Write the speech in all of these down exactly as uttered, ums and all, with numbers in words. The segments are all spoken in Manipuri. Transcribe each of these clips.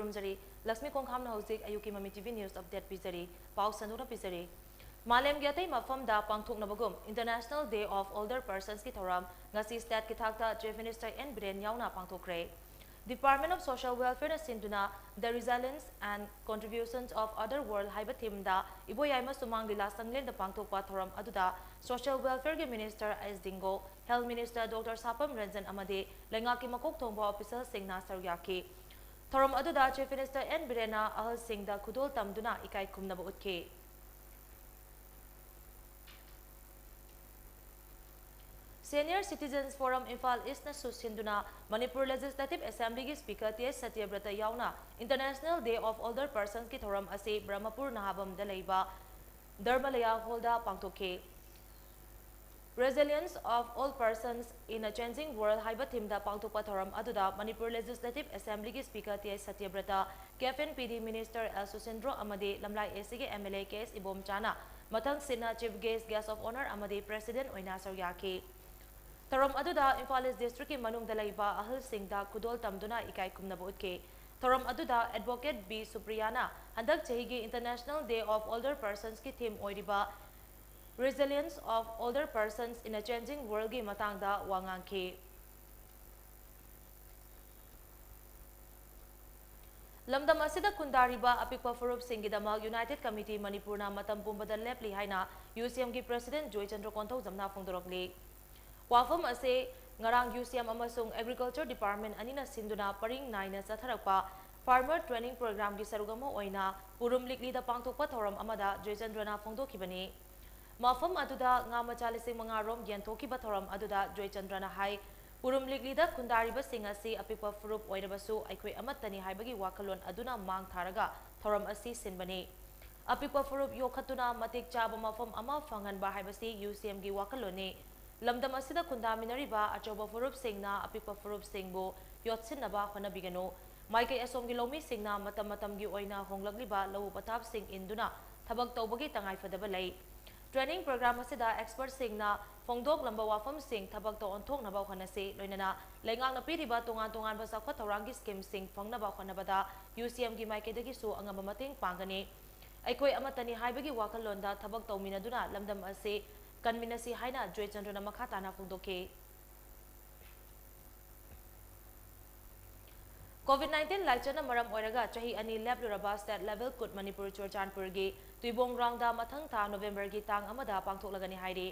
ꯈꯨꯔꯨꯝꯖꯔꯤ꯫ ꯂꯛꯁꯃꯤ ꯈꯣꯡꯈꯥꯝꯅ ꯍꯧꯖꯤꯛ ꯑꯌꯨꯛꯀꯤ ꯃꯃꯤ ꯇꯤ ꯚꯤ news update ꯄꯤꯖꯔꯤ꯫ ꯄꯥꯎ ꯁꯟꯗꯣꯛꯅ ꯄꯤꯖꯔꯤ꯫ ꯃꯥꯂꯦꯝꯒꯤ ꯑꯇꯩ ꯃꯐꯝꯗ ꯄꯥꯡꯊꯣꯛꯅꯕꯒꯨꯝ International Day of Older Persons ꯀꯤ ꯊꯧꯔꯝ ꯉꯁꯤ state ꯀꯤ ꯊꯥꯛꯇ Chief Minister ꯑꯦꯟ ꯕꯤꯔꯦꯟ ꯌꯥꯎꯅ ꯄꯥꯡꯊꯣꯛꯈ꯭ꯔꯦ꯫ Department of Social Welfare ꯅ ꯁꯤꯟꯗꯨꯅ The Resilience and Contributions of Older World ꯍꯥꯏꯕ theme ꯗ ꯏꯕꯣꯌꯥꯏꯃ ꯁꯨꯃꯥꯡ ꯂꯤꯂꯥ ꯁꯪꯂꯦꯟꯗ ꯄꯥꯡꯊꯣꯛꯄ ꯊꯧꯔꯝ ꯑꯗꯨꯗ Social Welfare ꯒꯤ Minister ꯑꯦꯁ ꯗꯤꯡꯒꯣ, Health Minister Doctor ꯁꯥꯄꯝ ꯔꯟꯖꯟ ꯑꯃꯗꯤ ꯂꯩꯉꯥꯛꯀꯤ ꯃꯀꯣꯛ ꯊꯣꯡꯕ official ꯁꯤꯡꯅ ꯁꯔꯨꯛ ꯌꯥꯈꯤ꯫ ꯊꯧꯔꯝ ꯑꯗꯨꯗ Chief Minister ꯑꯦꯟ ꯕꯤꯔꯦꯟꯅ ꯑꯍꯜꯁꯤꯡꯗ ꯈꯨꯗꯣꯜ ꯇꯝꯗꯨꯅ ꯏꯀꯥꯏ ꯈꯨꯝꯅꯕ ꯎꯠꯈꯤ꯫ Senior Citizens Forum Imphal East ꯅꯁꯨ ꯁꯤꯟꯗꯨꯅ ꯃꯅꯤꯄꯨꯔ Legislative Assembly ꯒꯤ Speaker ꯇꯤ ꯑꯦꯁ ꯁꯇ꯭ꯌꯕ꯭ꯔꯇ ꯌꯥꯎꯅ International Day of Older Persons ꯀꯤ ꯊꯧꯔꯝ ꯑꯁꯤ ꯕ꯭ꯔꯍꯃꯄꯨꯔ ꯅꯍꯥꯕꯝꯗ ꯂꯩꯕ ꯙꯔꯃꯂꯌꯥ Hall ꯗ ꯄꯥꯡꯊꯣꯛꯈꯤ꯫ Resilience of Old Persons in a Changing World ꯍꯥꯏꯕ theme ꯗ ꯄꯥꯡꯊꯣꯛꯄ ꯊꯧꯔꯝ ꯑꯗꯨꯗ ꯃꯅꯤꯄꯨꯔ Legislative Assembly ꯒꯤ Speaker ꯇꯤ ꯑꯦꯁ ꯁꯇ꯭ꯌꯕ꯭ꯔꯇ, ꯀꯦꯐ N P D Minister L Susindro ꯑꯃꯗꯤ ꯂꯝꯂꯥꯏ ꯑꯦ ꯁꯤ ꯒꯤ M L A K S ꯏꯕꯣꯝꯆꯥꯅ ꯃꯊꯪꯁꯤꯠꯅ Chief Guest, Guest of Honour ꯑꯃꯗꯤ President ꯑꯣꯏꯅ ꯁꯔꯨꯛ ꯌꯥꯈꯤ꯫ ꯊꯧꯔꯝ ꯑꯗꯨꯗ ꯏꯝꯐꯥꯜ East District ꯀꯤ ꯃꯅꯨꯡꯗ ꯂꯩꯕ ꯑꯍꯜꯁꯤꯡꯗ ꯈꯨꯗꯣꯜ ꯇꯝꯗꯨꯅ ꯏꯀꯥꯏ ꯈꯨꯝꯅꯕ ꯎꯠꯈꯤ꯫ ꯊꯧꯔꯝ ꯑꯗꯨꯗ Advocate ꯕꯤ ꯁꯨꯄ꯭ꯔꯤꯌꯥꯅ ꯍꯟꯗꯛ ꯆꯍꯤꯒꯤ International Day of Older Persons ꯀꯤ theme ꯑꯣꯏꯔꯤꯕ Resilience of Older Persons in a Changing World ꯒꯤ ꯃꯇꯥꯡꯗ ꯋꯥ ꯉꯥꯡꯈꯤ꯫ ꯂꯝꯗꯝ ꯑꯁꯤꯗ ꯈꯨꯟꯗꯥꯔꯤꯕ ꯑꯄꯤꯛꯄ ꯐꯨꯔꯨꯞꯁꯤꯡꯒꯤꯗꯃꯛ United Committee ꯃꯅꯤꯄꯨꯔꯅ ꯃꯇꯝ ꯄꯨꯝꯕꯗ ꯂꯦꯞꯂꯤ ꯍꯥꯏꯅ ꯌꯨ ꯁꯤ ꯑꯦꯝꯒꯤ President ꯖꯣꯏꯆꯟꯗ꯭ꯔ ꯀꯣꯟꯊꯧꯖꯝꯅ ꯐꯣꯡꯗꯣꯔꯛꯂꯤ꯫ ꯋꯥꯐꯝ ꯑꯁꯤ ꯉꯔꯥꯡ ꯌꯨ ꯁꯤ ꯑꯦꯝ ꯑꯃꯁꯨꯡ Agriculture Department ꯑꯅꯤꯅ ꯁꯤꯟꯗꯨꯅ ꯄꯔꯤꯡ ꯅꯥꯏꯅ ꯆꯠꯊꯔꯛꯄ Farmer Training Programꯒꯤ ꯁꯔꯨꯛ ꯑꯃ ꯑꯣꯏꯅ ꯎꯔꯨꯝ ꯂꯤꯛꯂꯤꯗ ꯄꯥꯡꯊꯣꯛꯄ ꯊꯧꯔꯝ ꯑꯃꯗ ꯖꯣꯏꯆꯟꯗ꯭ꯔꯅ ꯐꯣꯡꯗꯣꯛꯈꯤꯕꯅꯤ꯫ ꯃꯐꯝ ꯑꯗꯨꯗ ꯉꯥ ꯃꯆꯥ ꯂꯤꯁꯤꯡ ꯃꯉꯥ ꯔꯣꯝ ꯌꯦꯟꯊꯣꯛꯈꯤꯕ ꯊꯧꯔꯝ ꯑꯗꯨꯗ ꯖꯣꯏꯆꯟꯗ꯭ꯔꯅ ꯍꯥꯏ, ꯎꯔꯨꯝ ꯂꯤꯛꯂꯤꯗ ꯈꯨꯟꯗꯥꯔꯤꯕꯁꯤꯡ ꯑꯁꯤ ꯑꯄꯤꯛꯄ ꯐꯨꯔꯨꯞ ꯑꯣꯏꯔꯕꯁꯨ ꯑꯩꯈꯣꯏ ꯑꯃꯠꯇꯅꯤ ꯍꯥꯏꯕꯒꯤ ꯋꯥꯈꯜꯂꯣꯟ ꯑꯗꯨꯅ ꯃꯥꯡ ꯊꯥꯔꯒ ꯊꯧꯔꯝ ꯑꯁꯤ ꯁꯤꯟꯕꯅꯤ꯫ ꯑꯄꯤꯛꯄ ꯐꯨꯔꯨꯞ ꯌꯣꯛꯈꯠꯇꯨꯅ ꯃꯇꯤꯛ ꯆꯥꯕ ꯃꯐꯝ ꯑꯃ ꯐꯪꯍꯟꯕ ꯍꯥꯏꯕꯁꯤ ꯌꯨ ꯁꯤ ꯑꯦꯝꯒꯤ ꯋꯥꯈꯜꯂꯣꯟꯅꯤ꯫ ꯂꯝꯗꯝ ꯑꯁꯤꯗ ꯈꯨꯟꯗꯥꯃꯤꯟꯅꯔꯤꯕ ꯑꯆꯧꯕ ꯐꯨꯔꯨꯞꯁꯤꯡꯅ ꯑꯄꯤꯛꯄ ꯐꯨꯔꯨꯞꯁꯤꯡꯕꯨ ꯌꯣꯠꯁꯤꯟꯅꯕ ꯍꯣꯠꯅꯕꯤꯒꯅꯨ꯫ ꯃꯥꯏꯀꯩ ꯑꯁꯣꯝꯒꯤ ꯂꯧꯃꯤꯁꯤꯡꯅ ꯃꯇꯝ ꯃꯇꯝꯒꯤ ꯑꯣꯏꯅ ꯍꯣꯡꯂꯛꯂꯤꯕ ꯂꯧꯎ ꯄꯊꯥꯞꯁꯤꯡ ꯏꯟꯗꯨꯅ ꯊꯕꯛ ꯇꯧꯕꯒꯤ ꯇꯉꯥꯏꯐꯗꯕ ꯂꯩ꯫ Training program ꯑꯁꯤꯗ expertꯁꯤꯡꯅ ꯐꯣꯡꯗꯣꯛꯂꯝꯕ ꯋꯥꯐꯝꯁꯤꯡ ꯊꯕꯛꯇ ꯑꯣꯟꯊꯣꯛꯅꯕ ꯍꯣꯠꯅꯁꯤ, ꯂꯣꯏꯅꯅ ꯂꯩꯉꯥꯛꯅ ꯄꯤꯔꯤꯕ ꯇꯣꯉꯥꯟ ꯇꯣꯉꯥꯟꯕ ꯆꯥꯎꯈꯠ ꯊꯧꯔꯥꯡꯒꯤ schemeꯁꯤꯡ ꯐꯪꯅꯕ ꯍꯣꯠꯅꯕꯗ UCMꯒꯤ ꯃꯥꯏꯀꯩꯗꯒꯤꯁꯨ ꯑꯉꯝꯕ ꯃꯇꯦꯡ ꯄꯥꯡꯒꯅꯤ꯫ ꯑꯩꯈꯣꯏ ꯑꯃꯠꯇꯅꯤ ꯍꯥꯏꯕꯒꯤ ꯋꯥꯈꯜꯂꯣꯟꯗ ꯊꯕꯛ ꯇꯧꯃꯤꯟꯅꯗꯨꯅ ꯂꯝꯗꯝ ꯑꯁꯤ ꯀꯟꯃꯤꯟꯅꯁꯤ ꯍꯥꯏꯅ ꯖꯣꯏꯆꯟꯗ꯭ꯔꯅ ꯃꯈꯥ ꯇꯥꯅ ꯐꯣꯡꯗꯣꯛꯈꯤ꯫ COVID nineteen ꯂꯥꯏꯆꯠꯅ ꯃꯔꯝ ꯑꯣꯏꯔꯒ ꯆꯍꯤ ꯑꯅꯤ ꯂꯦꯞꯂꯨꯔꯕ state level CUT ꯃꯅꯤꯄꯨꯔ ꯆꯨꯔꯆꯥꯟꯄꯨꯔꯒꯤ ꯇꯨꯏꯕꯣꯡ groundꯗ ꯃꯊꯪ ꯊꯥ Novemberꯒꯤ ꯇꯥꯡ ꯑꯃꯗ ꯄꯥꯡꯊꯣꯛꯂꯒꯅꯤ ꯍꯥꯏꯔꯤ꯫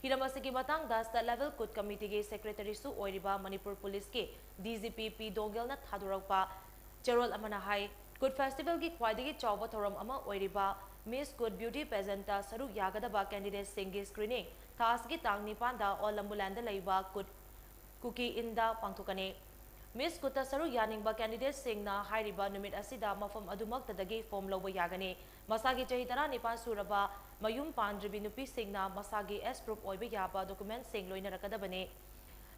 ꯍꯤꯔꯝ ꯑꯁꯤꯒꯤ ꯃꯇꯥꯡꯗ state level CUT committeeꯒꯤ secretaryꯁꯨ ꯑꯣꯏꯔꯤꯕ ꯃꯅꯤꯄꯨꯔ policeꯀꯤ DGP ꯄꯤ ꯗꯣꯡꯒꯦꯜꯅ ꯊꯥꯗꯣꯔꯛꯄ ꯆꯦꯔꯣꯜ ꯑꯃꯅ ꯍꯥꯏ, CUT festivalꯒꯤ ꯈ꯭ꯋꯥꯏꯗꯒꯤ ꯆꯥꯎꯕ ꯊꯧꯔꯝ ꯑꯃ ꯑꯣꯏꯔꯤꯕ Miss CUT beauty pageantꯇ ꯁꯔꯨꯛ ꯌꯥꯒꯗꯕ candidateꯁꯤꯡꯒꯤ screening ꯊꯥ ꯑꯁꯤꯒꯤ ꯇꯥꯡ ꯅꯤꯄꯥꯟꯗ ꯑꯣꯜ ꯂꯝꯕꯨꯂꯦꯟꯗ ꯂꯩꯕ CUT ꯀꯨꯀꯤ ꯏꯟꯗ ꯄꯥꯡꯊꯣꯛꯀꯅꯤ꯫ Miss CUTꯇ ꯁꯔꯨꯛ ꯌꯥꯅꯤꯡꯕ candidateꯁꯤꯡꯅ ꯍꯥꯏꯔꯤꯕ ꯅꯨꯃꯤꯠ ꯑꯁꯤꯗ ꯃꯐꯝ ꯑꯗꯨꯃꯛꯇꯗꯒꯤ form ꯂꯧꯕ ꯌꯥꯒꯅꯤ꯫ ꯃꯁꯥꯒꯤ ꯆꯍꯤ ꯇꯔꯥꯅꯤꯄꯥꯟ ꯁꯨꯔꯕ ꯃꯌꯨꯝ ꯄꯥꯟꯗ꯭ꯔꯤꯕꯤ ꯅꯨꯄꯤꯁꯤꯡꯅ ꯃꯁꯥꯒꯤ age proof ꯑꯣꯏꯕ ꯌꯥꯕ documentꯁꯤꯡ ꯂꯣꯏꯅꯔꯛꯀꯗꯕꯅꯤ꯫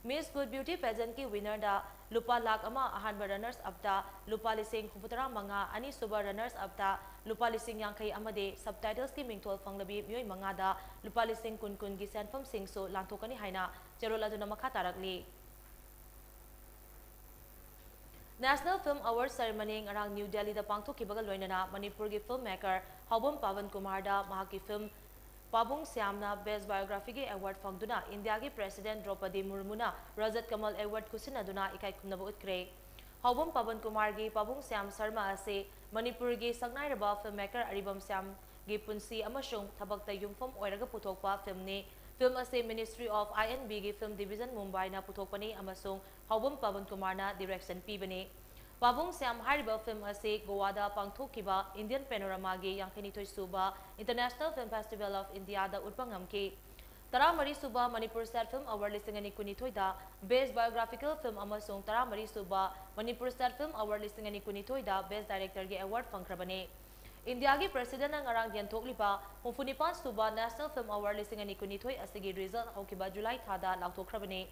Miss CUT beauty pageantꯀꯤ winnerꯗ ꯂꯨꯄꯥ ꯂꯥꯈ ꯑꯃ, ꯑꯍꯥꯟꯕ runners upꯇ ꯂꯨꯄꯥ ꯂꯤꯁꯤꯡ ꯍꯨꯝꯐꯨ ꯇꯔꯥ ꯃꯉꯥ, ꯑꯅꯤꯁꯨꯕ runners upꯇ ꯂꯨꯄꯥ ꯂꯤꯁꯤꯡ ꯌꯥꯡꯈꯩ ꯑꯃꯗꯤ subtitlesꯀꯤ ꯃꯤꯡꯊꯣꯜ ꯐꯪꯂꯕꯤ ꯃꯤꯑꯣꯏ ꯃꯉꯥꯗ ꯂꯨꯄꯥ ꯂꯤꯁꯤꯡ ꯀꯨꯟ ꯀꯨꯟꯒꯤ ꯁꯦꯟꯐꯝꯁꯤꯡꯁꯨ ꯂꯥꯟꯊꯣꯛꯀꯅꯤ ꯍꯥꯏꯅ ꯆꯦꯔꯣꯜ ꯑꯗꯨꯅ ꯃꯈꯥ ꯇꯥꯔꯛꯂꯤ꯫ National Film Award Ceremony ꯉꯔꯥꯡ ꯅ꯭ꯌꯨ ꯗꯦꯜꯂꯤꯗ ꯄꯥꯡꯊꯣꯛꯈꯤꯕꯒ ꯂꯣꯏꯅꯅ ꯃꯅꯤꯄꯨꯔꯒꯤ filmmaker ꯍꯥꯎꯕꯝ ꯄꯥꯕꯟ ꯀꯨꯃꯥꯔꯗ ꯃꯍꯥꯛꯀꯤ film ꯄꯥꯕꯨꯡ ꯁ꯭ꯌꯥꯝꯅ Best Biographyꯒꯤ award ꯐꯪꯗꯨꯅ ꯏꯟꯗꯤꯌꯥꯒꯤ President ꯗ꯭ꯔꯧꯄꯗꯤ ꯃꯨꯔꯃꯨꯅ ꯔꯖꯠ ꯀꯃꯜ award ꯈꯨꯠꯁꯤꯟꯅꯗꯨꯅ ꯏꯀꯥꯏ ꯈꯨꯝꯅꯕ ꯎꯠꯈ꯭ꯔꯦ꯫ ꯍꯥꯎꯕꯝ ꯄꯥꯕꯟ ꯀꯨꯃꯥꯔꯒꯤ ꯄꯥꯕꯨꯡ ꯁ꯭ꯌꯥꯝ ꯁꯔꯃ ꯑꯁꯤ ꯃꯅꯤꯄꯨꯔꯒꯤ ꯁꯛꯅꯥꯏꯔꯕ filmmaker ꯑꯔꯤꯕꯝ ꯁ꯭ꯌꯥꯝꯒꯤ ꯄꯨꯟꯁꯤ ꯑꯃꯁꯨꯡ ꯊꯕꯛꯇ ꯌꯨꯝꯐꯝ ꯑꯣꯏꯔꯒ ꯄꯨꯊꯣꯛꯄ filmꯅꯤ꯫ Film ꯑꯁꯤ Ministry of I and Bꯒꯤ Film Division ꯃꯨꯝꯕꯥꯏꯅ ꯄꯨꯊꯣꯛꯄꯅꯤ ꯑꯃꯁꯨꯡ ꯍꯥꯎꯕꯝ ꯄꯥꯕꯟ ꯀꯨꯃꯥꯔꯅ direction ꯄꯤꯕꯅꯤ꯫ ꯄꯥꯕꯨꯡ ꯁ꯭ꯌꯥꯝ ꯍꯥꯏꯔꯤꯕ film ꯑꯁꯤ ꯒꯣꯋꯥꯗ ꯄꯥꯡꯊꯣꯛꯈꯤꯕ Indian Panoramaꯒꯤ ꯌꯥꯡꯈꯩꯅꯤꯊꯣꯏ ꯁꯨꯕ International Film Festival of Indiaꯗ ꯎꯠꯄ ꯉꯝꯈꯤ꯫ ꯇꯔꯥꯃꯔꯤ ꯁꯨꯕ ꯃꯅꯤꯄꯨꯔ State Film Award ꯂꯤꯁꯤꯡ ꯑꯅꯤ ꯀꯨꯟꯅꯤꯊꯣꯏꯗ Best Biographical Film ꯑꯃꯁꯨꯡ ꯇꯔꯥꯃꯔꯤ ꯁꯨꯕ ꯃꯅꯤꯄꯨꯔ State Film Award ꯂꯤꯁꯤꯡ ꯑꯅꯤ ꯀꯨꯟꯅꯤꯊꯣꯏꯗ Best Directorꯒꯤ award ꯐꯪꯈ꯭ꯔꯕꯅꯤ꯫ ꯏꯟꯗꯤꯌꯥꯒꯤ Presidentꯅ ꯉꯔꯥꯡ ꯌꯦꯟꯊꯣꯛꯂꯤꯕ ꯍꯨꯝꯐꯨꯅꯤꯄꯥꯟ ꯁꯨꯕ National Film Award ꯂꯤꯁꯤꯡ ꯑꯅꯤ ꯀꯨꯟꯅꯤꯊꯣꯏ ꯑꯁꯤꯒꯤ result ꯍꯧꯈꯤꯕ ꯖꯨꯂꯥꯏ ꯊꯥꯗ ꯂꯥꯎꯊꯣꯛꯈ꯭ꯔꯕꯅꯤ꯫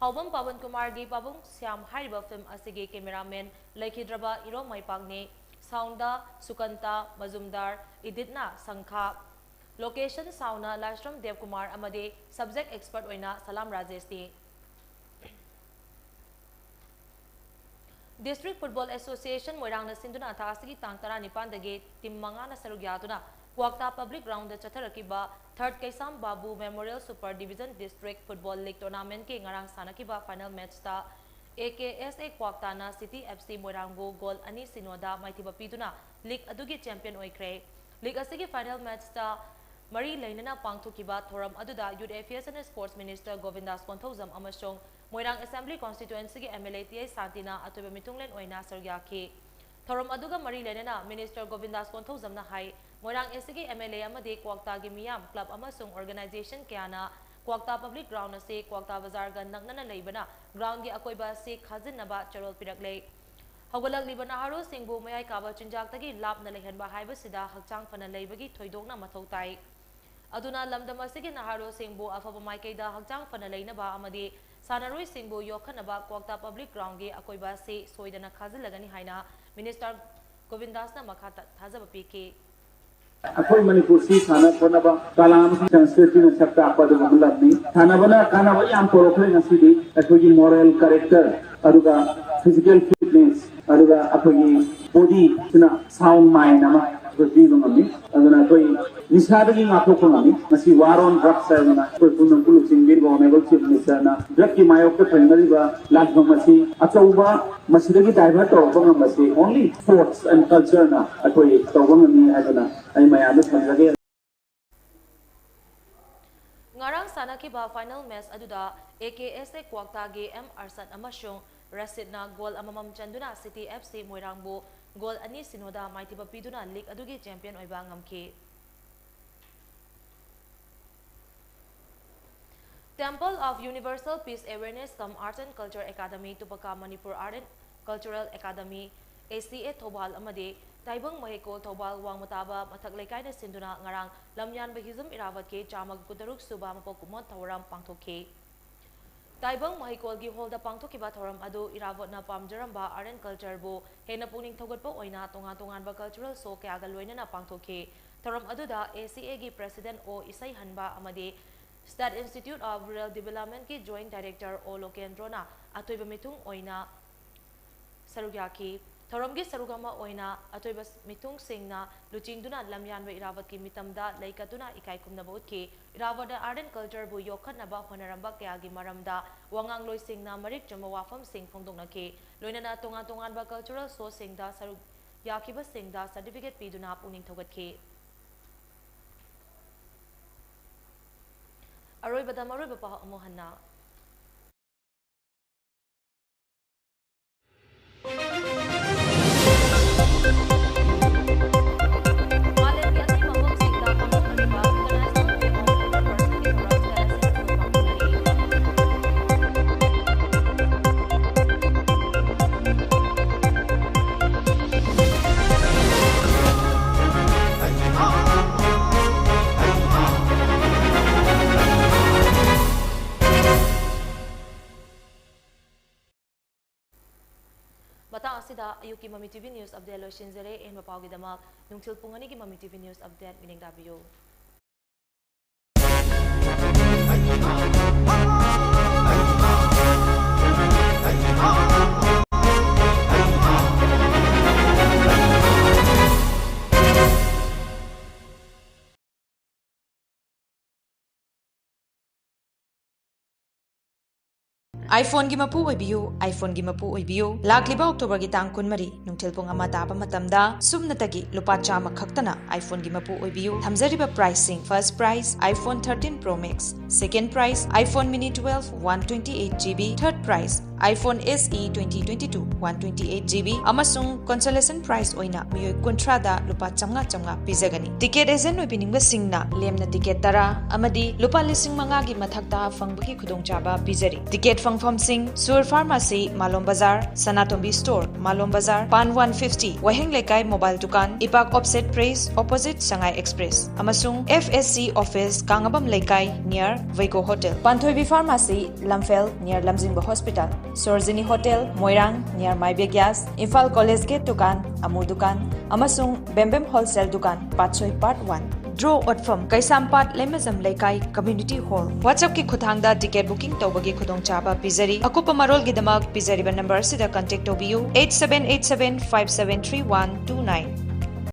ꯍꯥꯎꯕꯝ ꯄꯥꯕꯟ ꯀꯨꯃꯥꯔꯒꯤ ꯄꯥꯕꯨꯡ ꯁ꯭ꯌꯥꯝ ꯍꯥꯏꯔꯤꯕ film ꯑꯁꯤꯒꯤ cameraman ꯂꯩꯈꯤꯗ꯭ꯔꯕ ꯏꯔꯣꯝ ꯃꯥꯏꯄꯥꯛꯅꯤ꯫ Soundꯗ ꯁꯨꯀꯟꯇ ꯃꯖꯨꯝꯗꯥꯔ, editꯅ ꯁꯪꯈꯥ, Location ꯁꯥꯎꯅ ꯂꯥꯏꯁ꯭ꯔꯝ ꯗꯦꯕꯀꯨꯃꯥꯔ ꯑꯃꯗꯤ subject expert ꯑꯣꯏꯅ ꯁꯂꯥꯝ ꯔꯥꯖꯦꯁꯅꯤ꯫ District Football Association ꯃꯣꯏꯔꯥꯡꯅ ꯁꯤꯟꯗꯨꯅ ꯊꯥ ꯑꯁꯤꯒꯤ ꯇꯥꯡ ꯇꯔꯥꯅꯤꯄꯥꯟꯗꯒꯤ team ꯃꯉꯥꯅ ꯁꯔꯨꯛ ꯌꯥꯗꯨꯅ ꯀ꯭ꯋꯥꯛꯇꯥ Public Groundꯗ ꯆꯠꯊꯔꯛꯈꯤꯕ Third ꯀꯩꯁꯥꯝ ꯕꯥꯕꯨ Memorial Super Division District Football League Tournamentꯀꯤ ꯉꯔꯥꯡ ꯁꯥꯟꯅꯈꯤꯕ final matchꯇ A K S A ꯀ꯭ꯋꯥꯛꯇꯥꯅ City F C ꯃꯣꯏꯔꯥꯡꯕꯨ goal ꯑꯅꯤ ꯁꯤꯅꯣꯗ ꯃꯥꯏꯊꯤꯕ ꯄꯤꯗꯨꯅ league ꯑꯗꯨꯒꯤ champion ꯑꯣꯏꯈ꯭ꯔꯦ꯫ League ꯑꯁꯤꯒꯤ final matchꯇ ꯃꯔꯤ ꯂꯩꯅꯅ ꯄꯥꯡꯊꯣꯛꯈꯤꯕ ꯊꯧꯔꯝ ꯑꯗꯨꯗ Youth Affairs and Sports Minister Govindas Konthoujam ꯑꯃꯁꯨꯡ ꯃꯣꯏꯔꯥꯡ Assembly Constituencyꯒꯤ M L A T H ꯁꯥꯟꯇꯤꯅ ꯑꯆꯣꯏꯕ ꯃꯤꯊꯨꯡꯂꯦꯟ ꯑꯣꯏꯅ ꯁꯔꯨꯛ ꯌꯥꯈꯤ꯫ ꯊꯧꯔꯝ ꯑꯗꯨꯒ ꯃꯔꯤ ꯂꯩꯅꯅ Minister ꯒꯣꯕꯤꯟꯗꯥꯁ ꯀꯣꯟꯊꯧꯖꯝꯅ high, Moirang ꯑꯦꯁꯤꯒꯤ M L A ꯑꯃꯗꯤ ꯀ꯭ꯋꯥꯛꯇꯥꯒꯤ ꯃꯤꯌꯥꯝ club ꯑꯃꯁꯨꯡ organization ꯀꯌꯥꯅ ꯀ꯭ꯋꯥꯛꯇꯥ Public Ground ꯑꯁꯤ ꯀ꯭ꯋꯥꯛꯇꯥ ꯕꯖꯥꯔꯒ ꯅꯛꯅꯅ ꯂꯩꯕꯅ groundꯒꯤ ꯑꯀꯣꯏꯕ ꯑꯁꯤ ꯈꯥꯖꯤꯟꯅꯕ ꯆꯦꯔꯣꯜ ꯄꯤꯔꯛꯂꯦ꯫ ꯍꯧꯒꯠꯂꯛꯂꯤꯕ ꯅꯍꯥꯔꯣꯜꯁꯤꯡꯕꯨ ꯃꯌꯥꯏ ꯀꯥꯕ ꯆꯤꯟꯖꯥꯛꯇꯒꯤ ꯂꯥꯞꯅ ꯂꯩꯍꯟꯕ ꯍꯥꯏꯕꯁꯤꯗ ꯍꯛꯆꯥꯡ ꯐꯅ ꯂꯩꯕꯒꯤ ꯊꯣꯏꯗꯣꯛꯅ ꯃꯊꯧ ꯇꯥꯏ꯫ ꯑꯗꯨꯅ ꯂꯝꯗꯝ ꯑꯁꯤꯒꯤ ꯅꯍꯥꯔꯣꯜꯁꯤꯡꯕꯨ ꯑꯐꯕ ꯃꯥꯏꯀꯩꯗ ꯍꯛꯆꯥꯡ ꯐꯅ ꯂꯩꯅꯕ ꯑꯃꯗꯤ ꯁꯥꯟꯅꯔꯣꯏꯁꯤꯡꯕꯨ ꯌꯣꯛꯈꯠꯅꯕ ꯀ꯭ꯋꯥꯛꯇꯥ Public Groundꯒꯤ ꯑꯀꯣꯏꯕ ꯑꯁꯤ ꯁꯣꯏꯗꯅ ꯈꯥꯖꯤꯜꯂꯒꯅꯤ ꯍꯥꯏꯅ Minister ꯒꯣꯕꯤꯟꯗꯥꯁꯅ ꯃꯈꯥ ꯇ-, ꯊꯥꯖꯕ ꯄꯤꯈꯤ꯫ ꯑꯩꯈꯣꯏ ꯃꯅꯤꯄꯨꯔꯁꯤ ꯁꯥꯟꯅ ꯈꯣꯠꯅꯕ ꯀꯂꯥ ꯑꯃꯁꯨꯡ ꯁꯪꯁꯀ꯭ꯔꯤꯇꯤꯅ ꯁꯛ ꯇꯥꯛꯄ ꯑꯗꯨꯒꯨꯝꯕ ꯂꯝꯅꯤ꯫ ꯁꯥꯟꯅꯕꯅ ꯀꯥꯟꯅꯕ ꯌꯥꯝ ꯄꯨꯔꯛꯈ꯭ꯔꯦ ꯉꯁꯤꯗꯤ꯫ ꯑꯩꯈꯣꯏꯒꯤ moral character, ꯑꯗꯨꯒ physical fitness, ꯑꯗꯨꯒ ꯑꯩꯈꯣꯏꯒꯤ body ꯁꯤꯅ sound mind ꯑꯃ ꯑꯩꯈꯣꯏ ꯄꯤꯕ ꯉꯝꯃꯤ꯫ ꯑꯗꯨꯅ ꯑꯩꯈꯣꯏ ꯅꯤꯁꯥꯗꯒꯤ ꯉꯥꯛꯊꯣꯛꯄ ꯉꯝꯃꯤ꯫ ꯃꯁꯤ War on Drugs ꯍꯥꯏꯗꯅ ꯑꯩꯈꯣꯏ ꯄꯨꯝꯅꯃꯛꯄꯨ ꯂꯨꯆꯤꯡꯕꯤꯔꯤꯕ Honourable Chief Minister ꯅ drug ꯀꯤ ꯃꯥꯌꯣꯛꯇ ꯊꯦꯡꯅꯔꯤꯕ ꯂꯥꯟꯐꯝ ꯑꯁꯤ ꯑꯆꯧꯕ, ꯃꯁꯤꯗꯒꯤ divert ꯇꯧꯔꯛꯄ ꯉꯝꯕꯁꯤ only sports and culture ꯅ ꯑꯩꯈꯣꯏ ꯇꯧꯕ ꯉꯝꯃꯤ ꯍꯥꯏꯗꯅ ꯑꯩ ꯃꯌꯥꯝꯗ ꯊꯝꯖꯒꯦ꯫ ꯉꯔꯥꯡ ꯁꯥꯟꯅꯈꯤꯕ final match ꯑꯗꯨꯗ A K S A ꯀ꯭ꯋꯥꯛꯇꯥꯒꯤ M ꯑꯔꯁꯠ ꯑꯃꯁꯨꯡ ꯔꯁꯤꯗꯅ goal ꯑꯃꯃꯝ ꯆꯟꯗꯨꯅ City F C ꯃꯣꯏꯔꯥꯡꯕꯨ goal ꯑꯅꯤ ꯁꯤꯅꯣꯗ ꯃꯥꯏꯊꯤꯕ ꯄꯤꯗꯨꯅ league ꯑꯗꯨꯒꯤ champion ꯑꯣꯏꯕ ꯉꯝꯈꯤ꯫ Temple of Universal Peace Awareness cum Arts and Culture Academy, ꯇꯨꯄꯀꯥ Manipur Art and Cultural Academy, A C A Thoubal ꯑꯃꯗꯤ ꯇꯥꯏꯕꯪ ꯃꯍꯩꯀꯣꯜ ꯊꯧꯕꯥꯜ ꯋꯥꯡꯃ ꯇꯥꯕ ꯃꯊꯛ ꯂꯩꯀꯥꯏꯅ ꯁꯤꯟꯗꯨꯅ ꯉꯔꯥꯡ ꯂꯝꯌꯥꯟꯕ ꯍꯤꯖꯝ ꯏꯔꯥꯕꯠꯀꯤ ꯆꯥꯝꯃꯒ ꯀꯨꯟꯇꯔꯨꯛ ꯁꯨꯕ ꯃꯄꯣꯛ ꯀꯨꯝꯑꯣꯟ ꯊꯧꯔꯝ ꯄꯥꯡꯊꯣꯛꯈꯤ꯫ ꯇꯥꯏꯕꯪ ꯃꯍꯩꯀꯣꯜꯒꯤ hall ꯗ ꯄꯥꯡꯊꯣꯛꯈꯤꯕ ꯊꯧꯔꯝ ꯑꯗꯨ ꯏꯔꯥꯕꯣꯠꯅ ꯄꯥꯝꯖꯔꯝꯕ Art and Culture ꯕꯨ ꯍꯦꯟꯅ ꯄꯨꯛꯅꯤꯡ ꯊꯧꯒꯠꯄ ꯑꯣꯏꯅ ꯇꯣꯉꯥꯟ ꯇꯣꯉꯥꯟꯕ cultural show ꯀꯌꯥꯒ ꯂꯣꯏꯅꯅ ꯄꯥꯡꯊꯣꯛꯈꯤ꯫ ꯊꯧꯔꯝ ꯑꯗꯨꯗ A C A ꯒꯤ President O ꯏꯁꯩꯍꯟꯕ ꯑꯃꯗꯤ State Institute of Rural Development ꯀꯤ Joint Director O ꯂꯣꯀꯦꯟꯗ꯭ꯔꯣꯅ ꯑꯊꯣꯏꯕ ꯃꯤꯊꯨꯡ ꯑꯣꯏꯅ ꯁꯔꯨꯛ ꯌꯥꯈꯤ꯫ ꯊꯧꯔꯝꯒꯤ ꯁꯔꯨꯛ ꯑꯃ ꯑꯣꯏꯅ ꯑꯊꯣꯏꯕ ꯃꯤꯊꯨꯡꯁꯤꯡꯅ ꯂꯨꯆꯤꯡꯗꯨꯅ ꯂꯝꯌꯥꯟꯕ ꯏꯔꯥꯕꯠꯀꯤ ꯃꯤꯇꯝꯗ ꯂꯩ ꯀꯠꯇꯨꯅ ꯏꯀꯥꯏ ꯈꯨꯝꯅꯕ ꯎꯠꯈꯤ꯫ ꯏꯔꯥꯕꯠꯅ Art and Culture ꯕꯨ ꯌꯣꯛꯈꯠꯅꯕ ꯍꯣꯠꯅꯔꯝꯕ ꯀꯌꯥꯒꯤ ꯃꯔꯝꯗ ꯋꯥꯉꯥꯡꯂꯣꯏꯁꯤꯡꯅ ꯃꯔꯤꯛ ꯆꯨꯝꯕ ꯋꯥꯐꯝꯁꯤꯡ ꯐꯣꯡꯗꯣꯛꯅꯈꯤ꯫ ꯂꯣꯏꯅꯅ ꯇꯣꯉꯥꯟ ꯇꯣꯉꯥꯟꯕ cultural show ꯁꯤꯡꯗ ꯁꯔꯨꯛ ꯌꯥꯈꯤꯕꯁꯤꯡꯗ certificate ꯄꯤꯗꯨꯅ ꯄꯨꯛꯅꯤꯡ ꯊꯧꯒꯠꯈꯤ꯫ ꯑꯔꯣꯏꯕꯗ ꯃꯔꯨꯑꯣꯏꯕ ꯄꯥꯎ ꯑꯃꯨꯛ ꯍꯟꯅ꯫ ꯃꯥꯂꯦꯝꯒꯤ ꯑꯇꯩ ꯃꯐꯝꯁꯤꯡꯗ ꯄꯥꯡꯊꯣꯛꯅꯔꯤꯕ International Day of Women Person ꯒꯤ ꯊꯧꯔꯝ ꯀꯌꯥ ꯑꯁꯤ ꯄꯥꯡꯊꯣꯛꯅꯔꯤ꯫ ꯃꯇꯥꯡ ꯑꯁꯤꯗ ꯑꯌꯨꯛꯀꯤ ꯃꯃꯤ TV News Update ꯂꯣꯏꯁꯤꯟꯖꯔꯦ꯫ ꯑꯍꯦꯟꯕ ꯄꯥꯎꯒꯤꯗꯃꯛ ꯅꯨꯡꯊꯤꯜ ꯄꯨꯡ ꯑꯅꯤꯒꯤ ꯃꯃꯤ TV News Update ꯃꯤꯠꯌꯦꯡ ꯇꯥꯕꯤꯌꯨ꯫ iPhone ꯒꯤ ꯃꯄꯨ ꯑꯣꯏꯕꯤꯌꯨ, iPhone ꯒꯤ ꯃꯄꯨ ꯑꯣꯏꯕꯤꯌꯨ꯫ ꯂꯥꯛꯂꯤꯕ October ꯒꯤ ꯇꯥꯡ ꯀꯨꯟꯃꯔꯤ, ꯅꯨꯡꯊꯤꯜ ꯄꯨꯡ ꯑꯃ ꯇꯥꯕ ꯃꯇꯝꯗ ꯁꯨꯞꯅꯇꯒꯤ ꯂꯨꯄꯥ ꯆꯥꯝꯃ ꯈꯛꯇꯅ iPhone ꯒꯤ ꯃꯄꯨ ꯑꯣꯏꯕꯤꯌꯨ꯫ ꯊꯝꯖꯔꯤꯕ price ꯁꯤꯡ: first prize iPhone thirteen Pro Max, second prize iPhone Mini twelve one twenty eight GB, third prize iPhone S E twenty twenty-two one twenty eight GB, ꯑꯃꯁꯨꯡ consolation prize ꯑꯣꯏꯅ ꯃꯤꯑꯣꯏ ꯀꯨꯟꯊ꯭ꯔꯥꯗ ꯂꯨꯄꯥ ꯆꯥꯝꯃꯉꯥ ꯆꯥꯝꯃꯉꯥ ꯄꯤꯖꯒꯅꯤ꯫ Ticket agent ꯑꯣꯏꯕꯤꯅꯤꯡꯕꯁꯤꯡꯅ ꯂꯦꯝꯅ ticket ꯇꯔꯥ ꯑꯃꯗꯤ ꯂꯨꯄꯥ ꯂꯤꯁꯤꯡ ꯃꯉꯥꯒꯤ ꯃꯊꯛꯇ ꯐꯪꯕꯒꯤ ꯈꯨꯗꯣꯡꯆꯥꯕ ꯄꯤꯖꯔꯤ꯫ Ticket ꯐꯪꯐꯝꯁꯤꯡ: ꯁꯨꯔ Pharmacy, ꯃꯥꯂꯣꯝ ꯕꯖꯥꯔ, ꯁꯅꯥꯇꯣꯝꯕꯤ Store, ꯃꯥꯂꯣꯝ ꯕꯖꯥꯔ, ꯄꯥꯟ one fifty, ꯋꯥꯍꯦꯡ ꯂꯩꯀꯥꯏ Mobile ꯗꯨꯀꯥꯟ, ꯏꯄꯥꯛ Offset Press, opposite ꯁꯉꯥꯏ Express, ꯑꯃꯁꯨꯡ F S C Office, Kangabam Leikai, near Waigo Hotel꯫ Panthoibi Pharmacy, Lamphel, near Lamjingba Hospital꯫ Sarojini hotel, Moirang, near ꯃꯥꯏꯕꯦ ꯒ꯭ꯌꯥꯁ, ꯏꯝꯐꯥꯜ ꯀꯣꯂꯦꯖ ꯒꯦꯠ ꯗꯨꯀꯥꯟ, ꯑꯃꯨ ꯗꯨꯀꯥꯟ, ꯑꯃꯁꯨꯡ ꯕꯦꯝꯕꯦꯝ ꯍꯣꯜꯁꯦꯜ ꯗꯨꯀꯥꯟ, ꯄꯥꯠꯁꯣꯏ ꯄꯥꯔꯠ ꯋꯥꯟ꯫ ꯗ꯭ꯔꯣ ꯑꯣꯠꯐꯝ, ꯀꯩꯁꯥꯝꯄꯥꯠ ꯂꯩꯃꯖꯝ ꯂꯩꯀꯥꯏ ꯀꯝꯃ꯭ꯌꯨꯅꯤꯇꯤ ꯍꯣꯜ꯫ WhatsApp-ꯀꯤ ꯈꯨꯠꯊꯥꯡꯗ ꯇꯤꯀꯦꯠ ꯕꯨꯀꯤꯡ ꯇꯧꯕꯒꯤ ꯈꯨꯗꯣꯡꯆꯥꯕ ꯄꯤꯖꯔꯤ꯫ ꯑꯀꯨꯞꯄ ꯃꯔꯣꯜꯒꯤꯗꯃꯛ ꯄꯤꯖꯔꯤꯕ ꯅꯝꯕꯔ ꯑꯁꯤꯗ ꯀꯟꯇꯦꯛ ꯇꯧꯕꯤꯌꯨ, eight seven eight seven five seven three one two nine꯫